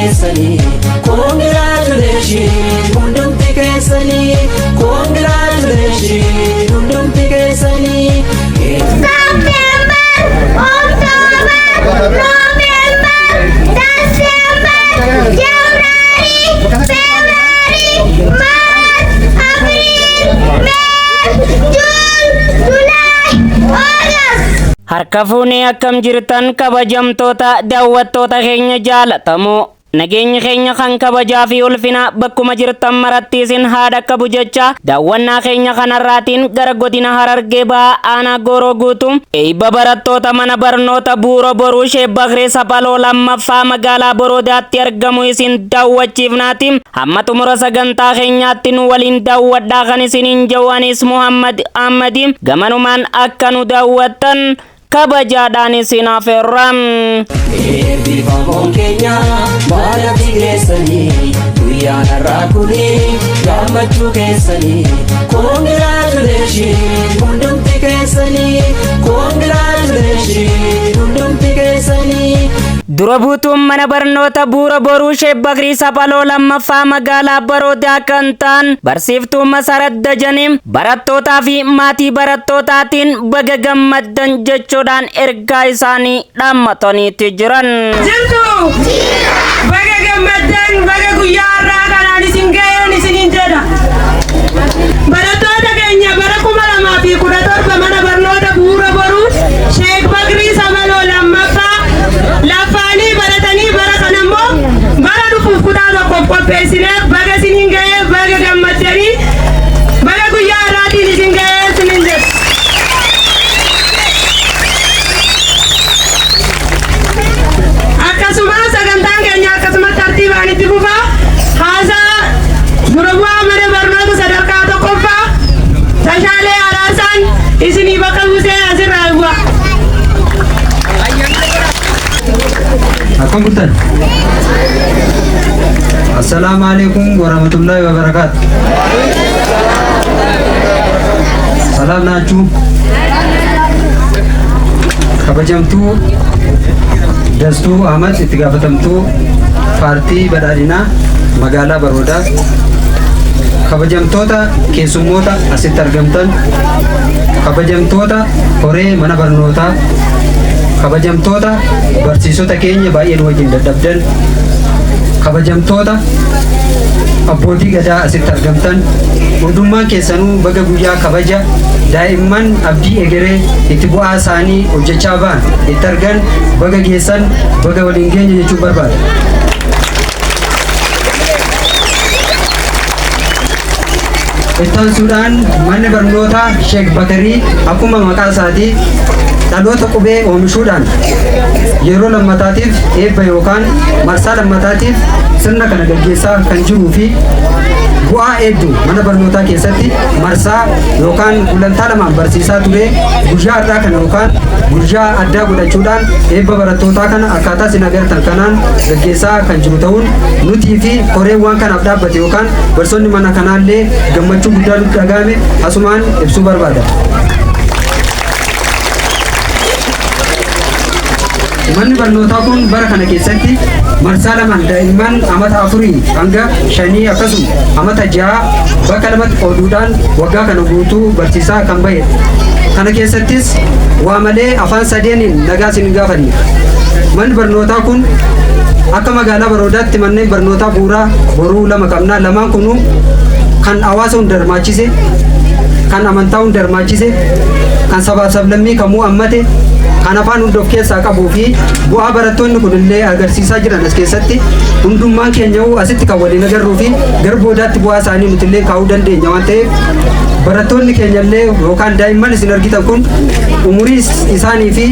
Keessanii, congratulation hundumti keessanii, congratulation hundumti keessanii. September, October, November, December, January, February, March, April, May, June, July, August. Harka fuunee, akkam jirtan, kabajamtoota daawwattoota keenya jaalatamoo? Nageenyi keenya kan kabajaa fi ulfina bakkuma jirtan maratti isin haadha qabu jecha, daawwannaa keenya kanarraatiin gara godina Harargee Bahaa, aanaa Gooroo Guutuu, eebba barattoota mana barnoota Bu'uura Boruu Sheek Bakrii Saphaloo lammaffaa magaalaa Boroodaatti argamu isin daawwachiifnaati. Hamma xumura sagantaa keenyaatti nu waliin daawwadhaa kan isiniin jawwanis Muhammad Ahmadi. Gamanumaan akka nu daawwattan kabajaadhaan isin afeerra. Eebbifamoon keenya maalatti geessanii, guyyaan har'aa kuni gammachuu keessanii. Congratulation hundumti keessanii, congratulation hundumti keessanii. Dura buutuun mana barnoota Bu'uura Boruu Sheek Bakrii Saphaloo lammaffaa magaalaa Baroodaa kan ta'an barsiiftuu Masarat Dajanii barattootaa fi maatii barattootaatiin baga gammaddan jechuudhaan ergaa isaanii dhaammataniitti jiran. Jirtu! Baga gammaddan, baga guyyaa har'aa kanaan isin ga'een isiniin jedha. Barattoota keenya bara 2017 mana barnoota Bu'uura Boruu Sheek Bakrii Saphaloo lammaffaa laffaanii baratanii, bara kana immoo bara dhufuuf kutaa tokkoof qopheessinee, baga isiniin ga'ee, baga gammaddanii, baga guyyaa har'aatiin isin ga'ee isiniin jedha. Akkasuma sagantaan keenya akkasuma tartiibaan itti fufa. Haasaa dura bu'aa mana barnoota sadarkaa tokkoffaa Tashaalee Araarsaan isinii bakka buusee asirraa bu'a. Akkam bultan? Assalaamu alaikum warahmatullahi wabarakaatu. Salaam naachuu. Kabajamtuu Dastuu Ahmad, itti gaafatamtuu paartii badhaadhinaa magaalaa Baroodaa. Kabajamtoota keessummoota asitti argamtan, kabajamtoota horee mana barnootaa, kabajamtoota barsiisota keenya baay'ee nu wajjin dadhabdan, kabajamtoota abbootii gadaa asitti argamtan, hundummaan keessanuu baga guyyaa kabaja daa'imman abdii egeree itti bu'aa isaanii hojjechaa ba'an itti argan baga geessan, baga waliin geenye jechuun barbaada. Ittaansuudhaan, manni barnootaa Sheek Bakarii akkuma maqaa isaatii dhaloota qubee oomishuudhaan yeroo lammataatiif eebba yookaan marsaa lammataatiif sirna kana gaggeessaa kan jiruu fi bu'aa hedduu mana barnootaa keessatti marsaa yookaan gulantaa lamaan barsiisaa ture, guyyaa har'aa kana yookaan guyyaa addaa godhachuudhaan eebba barattootaa kana akkaataa isin agartan kanaan gaggeessaa kan jiru ta'uun nutii fi koreen waan kanaaf dhaabbate yookaan barsiisonni mana kanaallee gammachuu guddaa nutti dhaga'ame asumaan ibsuu barbaada. Manni barnootaa kun bara kana keessatti marsaa lamaan daa'imman amata 4 hanga 5 akkasuma amata 6 bakka lamatti qooduudhaan waggaa kana guutuu barsiisaa kan bahedha. Kana keessattis waa malee afaan sadeeniin nagaa isin hin gaafanne. Manni barnootaa kun akka magaalaa Baroodaatti manneen barnootaa bu'uuraa boruu lama qabna. Lamaan kunuu kan hawaasa hunda hirmaachise, kan amantaa hunda hirmaachise, kan sabaaf sablammii kamuu hammate, kan afaan hunda of keessaa qabuu fi bu'aa barattoonni kun illee agarsiisaa jiran as keessatti hundummaan keenya asitti kan waliin agarruu fi gara boodaatti bu'aa isaanii nuti illee kaa'uu dandeenya waan ta'eef, barattoonni keenya illee yookaan daa'imman isin argitan kun umurii isaanii fi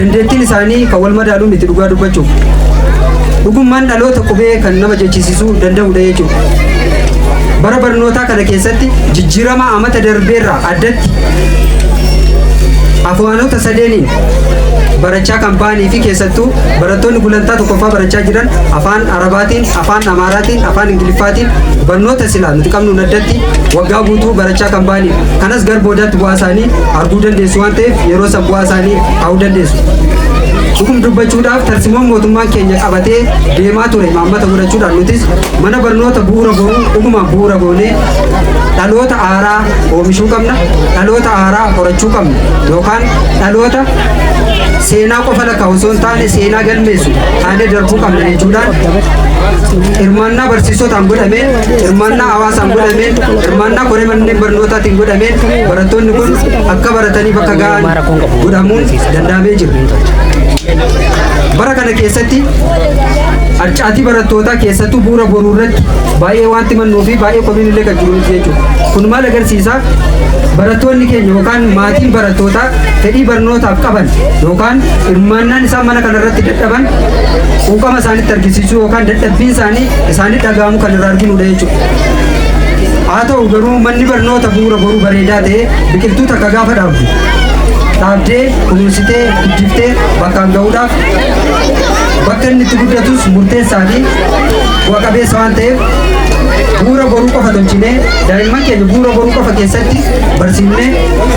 dandeettiin isaanii kan wal madaaluu miti dhugaa dubbachuuf. Dhugummaan dhaloota qubee kan nama jechisiisuu danda'udha jechuudha. Bara barnootaa kana keessatti jijjiirama amata darbeerraa addatti afaanota sadeeniin barachaa kan bahanii fi keessattuu barattoonni gulantaa tokkoffaa barachaa jiran afaan Arabaatiin, afaan Amaaraatiin, afaan Ingiliffaatiin barnoota silaa nuti qabnuun addatti waggaa guutuu barachaa kan bahanidha. Kanas gar boodaatti bu'aa isaanii arguu dandeessu waan ta'eef, yeroo san bu'aa isaanii kaa'uu dandeessu. Dhugum dubbachuudhaaf tarsiimoon mootummaan keenya qabatee deemaa ture imaammata godhachuudhaan nutis mana barnoota bu'uura boruu dhugumaan bu'uura goonee dhaloota haaraa oomishuu qabna, dhaloota haaraa horachuu qabna yookaan dhaloota seenaa qofa lakkaa'u osoo hin taane seenaa galmeessu taanee darbuu qabna jechuudhaan hirmaannaa barsiisotaan godhameen, hirmaannaa hawaasaan godhameen, hirmaannaa koree manneen barnootaatiin godhameen barattoonni kun akka baratanii bakka ga'an godhamuun danda'amee jira. Bara kana keessatti harcaatii barattootaa keessattuu bu'uura boruu irratti baay'ee wanti mannuu fi baay'ee komiin illee kan jiru jechuudha. Kun maal agarsiisa? Barattoonni keenya yookaan maatiin barattootaa fedhii barnootaaf qaban yookaan hirmaannaan isaan mana kana irratti dadhaban quuqama isaanitti argisiisuu yookaan dadhabbiin isaanii isaanitti dhaga'amu kan irraa arginudha jechuudha. Haa ta'u garuu manni barnoota bu'uura boruu bareedaa ta'e biqiltuu takka gaafa dhaabdu dhaabdee kunuunsitee guddiftee bakkaan ga'uudhaaf bakka inni itti guddatus murteessaa fi bu'a qabeessa waan ta'eef bu'uura boruu qofa tolchinee daa'imman keenya bu'uura boruu qofa keessatti barsiifnee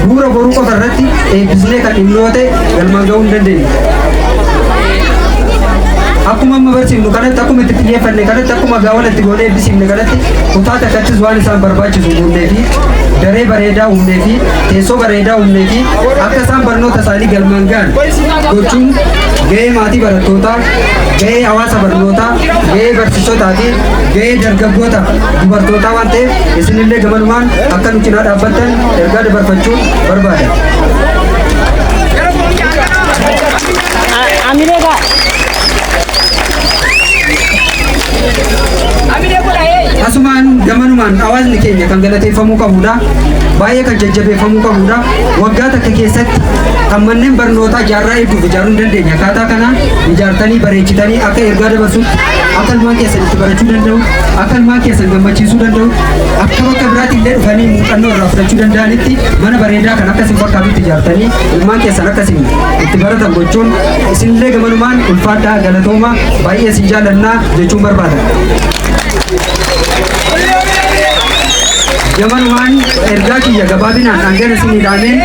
bu'uura boruu qofa irratti eebbisnee kan dhimnu yoo ta'e galmaan ga'uu hin dandeenyu. Akkuma amma barsiifnu kanatti, akkuma itti xiyyeeffanne kanatti, akkuma gaawwan itti goonee eebbisiifne kanatti kutaa takkattis waan isaan barbaachisu uumnee fi daree bareedaa uumnee fi teessoo bareedaa uumnee fi akka isaan barnoota isaanii galmaan ga'an gochuun ga'ee maatii barattootaa, ga'ee hawaasa barnootaa, ga'ee barsiisotaa fi ga'ee dargaggoota dubartootaa waan ta'eef isinillee gamanumaan akka nu cinaa dhaabbattan ergaa dabarfachuu barbaada. Amilee gaa. Asumaan gamanumaan hawaasni keenya kan galateeffamuu qabudha. Baay'ee kan jajjabeeffamuu qabudha. Waggaa takka keessatti kan manneen barnootaa jaarraa hedduuf ijaaruu hin dandeenye. Akkaataa kanaan ijaartanii bareechitanii akka ergaa dabarsutti, akka ilmaan keessan itti barachuu danda'u, akka ilmaan keessan gammachiisuu danda'u, akka bakka biraatti illee dhufanii muuxannoo irraa fudhachuu danda'anitti mana bareedaa kan akkasiin fakkaatutti ijaartanii ilmaan keessan akkasiin itti baratan gochuun isinillee gamanumaan ulfaadhaa, galatooma, baay'ee isin jaallannaa jechuun barbaada. Gamanumaan ergaa kiyya gabaabinaan hangana isinii dhaameen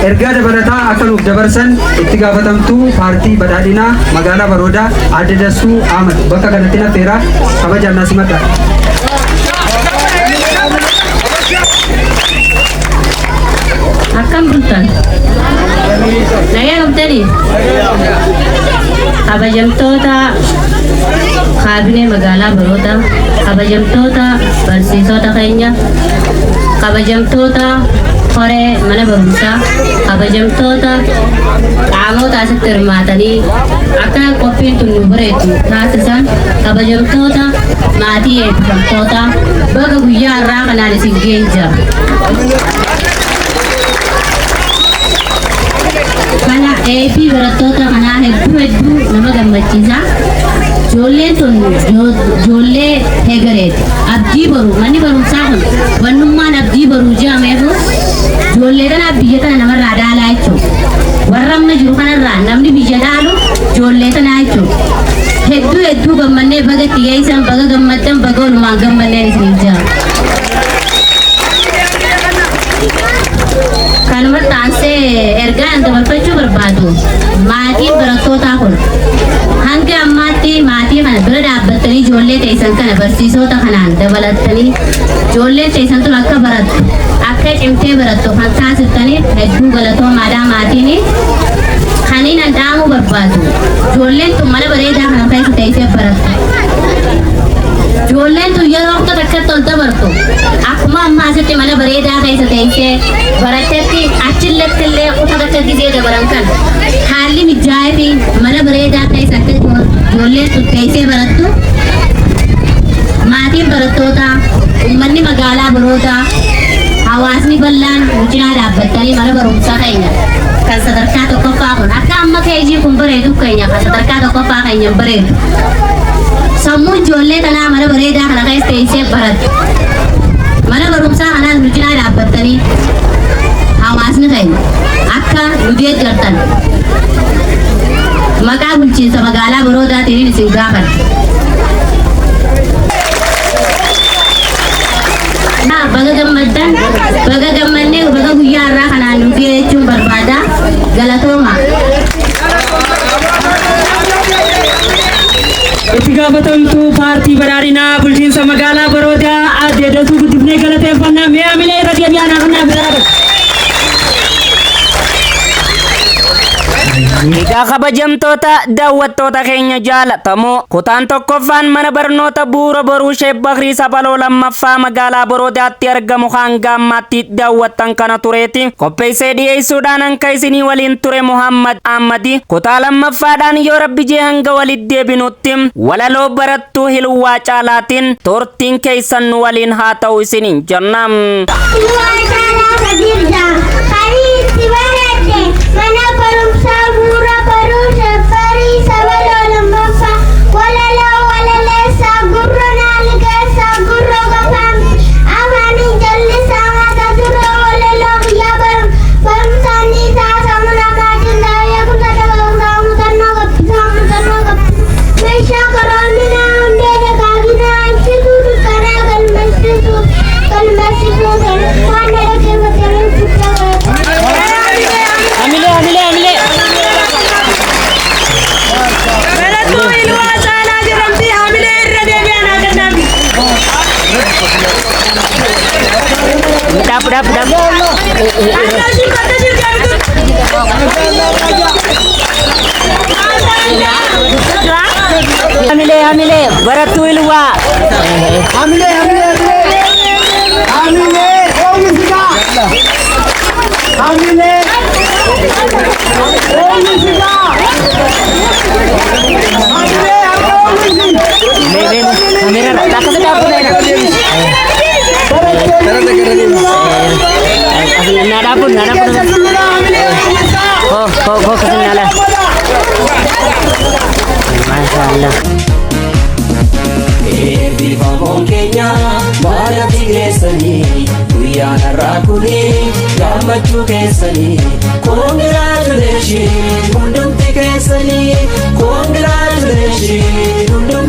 ergaa dabalataa akka nuuf dabarsan itti gaafatamtuu paartii badhaadhinaa magaalaa Baroodaa Aadde Dassuu Ahmad bakka kanatti nafeeraa kabajaan naa simadha. Akkam bultan? Nagaa qabdanii? Kabajamtoota kaabinee magaalaa Baroodaa, kabajamtoota barsiisota keenya, kabajamtoota koree mana barumsaa, kabajamtoota qaamota asitti hirmaatanii akka qophiin tun nu bareedu taasisan, kabajamtoota maatii eebbifamtoota, baga guyyaa har'aa kanaan isin ga'ee jira. Kana eebbii barattoota kanaa hedduu hedduu nama gammachiisa. Ijoolleen tun ijoollee hegereeti. Abdii boru manni barumsaa kun wannummaan abdii boruu jedhameefu ijoollee tanaaf biyya tana namarraa dhaalaa jechuudha. Warra amma jiru kanarraa namni biyya dhaalu ijoollee tanaa jechuudha. Hedduu hedduu gammannee baga itti geessan, baga gammaddan, baga walumaan gammanneen isiniif jira. Kanumatti aansee ergaan dabarfachuu barbaadu maatiin barattootaa kun hanga ammaatti maatii kana bira dhaabbattanii ijoollee teessan kana barsiisota kanaan dabalattanii ijoolleen teessan tun akka barattu, akka cimtee barattu kan taasiftaniif hedduu galatoomaadhaa. Maatiin kaniin an dhaamuu barbaadu ijoolleen tun mana bareedaa kana keessa teessee barattu. Ijoolleen tun yeroo akka takkatti ol dabartu akkuma amma asitti mana bareedaa keessa teessee barattetti achillatti illee kutaa takka gizee dabaran kan haalli mijaa'ee fi mana bareedaa keessa akka ijoolleen tun teessee barattu maatiin barattootaa, uummanni magaalaa Baroodaa, hawaasni bal'aan nu cinaa dhaabbattanii mana barumsaa keenya kan sadarkaa tokkoffaa kun akka amma keejii kun bareedu keenya kan sadarkaa tokkoffaa keenya hin bareedu. Sammuun ijoollee tanaa mana bareedaa kana keessa teessee barattu. Mana barumsaa kanaas nu cinaa dhaabbattanii hawaasni keenya akka nu deeggartan maqaa bulchiinsa magaalaa Baroodaatiin isin gaafadha. Baga gammaddan, baga gammannee, baga guyyaa har'aa kanaan nu ga'e jechuun barbaada. Galatooma. Paartii Badhaadhinaa bulchiinsa magaalaa Baroodaa Aadde Dasuu guddifnee galateeffannaa. Mee hamilee irra deebi'aa naa kennaa bira. Egaa kabajamtoota daawwattoota keenya jaalatamoo, kutaan tokkoffaan mana barnoota bu'uura Boruu Sheek Bakrii Saphaloo lammaffaa magaalaa Boroodaatti argamu hanga ammaatti daawwattan kana tureeti. Qopheessee dhiyeessuudhaan hanka isinii waliin ture Muhammad Ahmadi. Kutaa lammaffaadhaan yoo Rabbi jee hanga walitti deebinutti walaloo barattuu Hilwaa Caalaatiin turtiin keessan nu waliin haa ta'u isiniin jenna. Hilwaa Caalaa Kadir jedhama. Kan itti baradhe mana barumsaa bu'uura Boruu Sheek Bakrii Saphaloo lammaffaa. Walaloo walaleessaa gurra naaligeessaa gurra qofaan afaaniin jallisaa mata duree walaloo guyyaa barumsaan ni taasifamu namaa qindaa'ee beekumsa dabalsaa muuxannoo gabbisaa muuxannoo gabbisaa meeshaa qaroominaa hundee dagaaginaa ibsituu dukkanaa galmeessisuu galmeessisuu waan dhaggeeffataniif guddaa galata. Hamilee, hamilee, hamilee. Barattuu Hilwaa Caalaa jedhamti. Hamilee irra deebi'aa naa kennaafi. Dhaab, dhaab, dhaab. Akka ishii bakka ishii deebitu. Hamilee, hamilee, barattuu Hilwaa. Hamilee, hamilee, hamilee. Hamilee, oomishigaa. Hamilee, oomishigaa. Hamilee, harka oomishi. Mee, mee, kameera akkasi dhaabbu. Naa dhaabbu, naa dhaabbu. Ko, ko, ko, kasi nala. Masha Allah. Eebbifamoon keenya maadatti geessanii guyyaan har'aa kuni gammachuu keessanii. Congratulation hundumti keessanii, congratulation hundumti.